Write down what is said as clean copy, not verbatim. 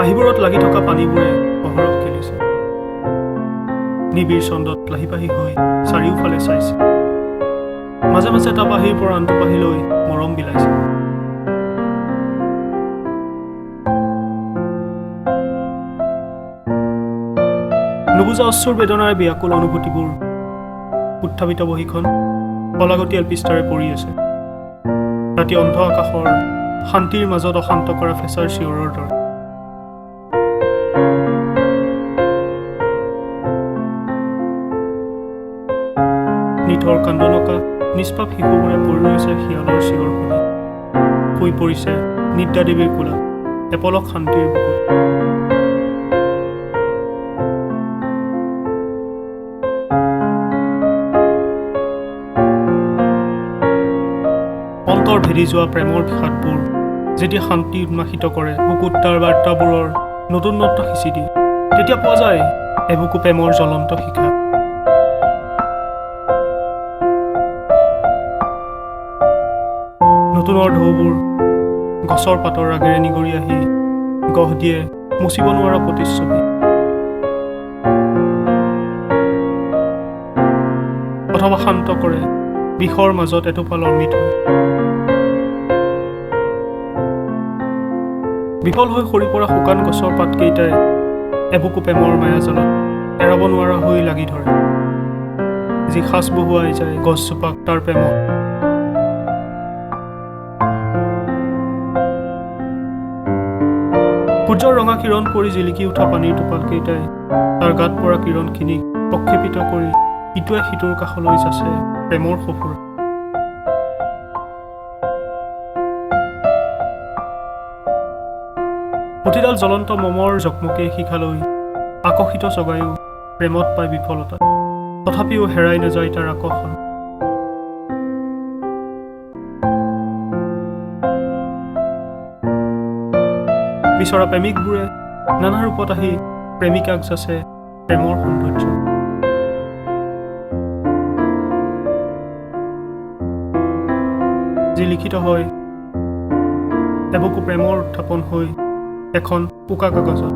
পাহিবোৰত লাগি থকা পানীবোৰে অহৰহ খেলিছে। নিবিড় ছন্দত লাহি পাহি হৈ চাৰিওফালে চাইছে। মাজে মাজে এটা পাহিৰ পৰা আনটো পাহিলৈ মৰম বিলাইছে। নুবুজা অশ্ৰুৰ বেদনাৰে ব্যাকুল অনুভূতিবোৰ উত্থাপিত বহীখন অলাগতিয়াল পৃষ্ঠাৰে পৰি আছে। ৰাতি অন্ধ আকাশৰ শান্তিৰ মাজত অশান্ত কৰা ফেঁচাৰ চিঞৰৰ দৰে। নিথৰ কান্দনকা নিষ্পাপ শিশুবোৰে পৰি ৰৈছে শিয়ালৰ চিঞৰ শুনি। শুই পৰিছে নিদ্ৰা দেৱীৰ কোলাত এপলক শান্তিৰ বুকুত। অন্তৰ ভেদি যোৱা প্ৰেমৰ বিষাদবোৰ যেতিয়া শান্তি উন্মাসিত কৰে, বুকুত তাৰ বাৰ্তাবোৰৰ নতুনত্ব সিঁচি দিয়ে, তেতিয়া পোৱা যায় এবুকু প্ৰেমৰ জ্বলন্ত শিখা। নতুনৰ ঢৌবোৰ গছৰ পাতৰ আগেৰে নিগৰি আহি গঢ় দিয়ে মুচিব নোৱাৰা প্ৰতিচ্ছবি। অথবা শান্ত কৰে বিষৰ মাজত এটোপাল অমৃত হৈ। বিফল হৈ সৰি পৰা শুকান গছৰ পাতকেইটাই এবুকু প্ৰেমৰ মায়াজালত এৰাব নোৱাৰা হৈ লাগি ধৰে, যি সাঁচ বহুৱাই যায় গছজোপাক তাৰ প্ৰেমত। সূৰ্যৰ ৰঙা কিৰণ পৰি জিলিকি উঠা পানীৰ টোপালকেইটাই তাৰ গাত পৰা কিৰণখিনিক প্ৰক্ষেপিত কৰি ইটোৱে সিটোৰ কাষলৈ যাচে প্ৰেমৰ সফুৰা। প্ৰতিডাল জ্বলন্ত মমৰ জকমকে শিখালৈ আকৰ্ষিত চগায়ো প্ৰেমত পায় বিফলতা, তথাপিও হেৰাই নাযায় তাৰ আকৰ্ষণ। বিচৰা প্ৰেমিকবোৰে নানা ৰূপত আহি প্ৰেমিকাক যাচে প্ৰেমৰ সৌন্দৰ্য। যি লিখিত হয় এবুকু প্ৰেমৰ উত্থাপন হৈ এখন উকা কাগজত।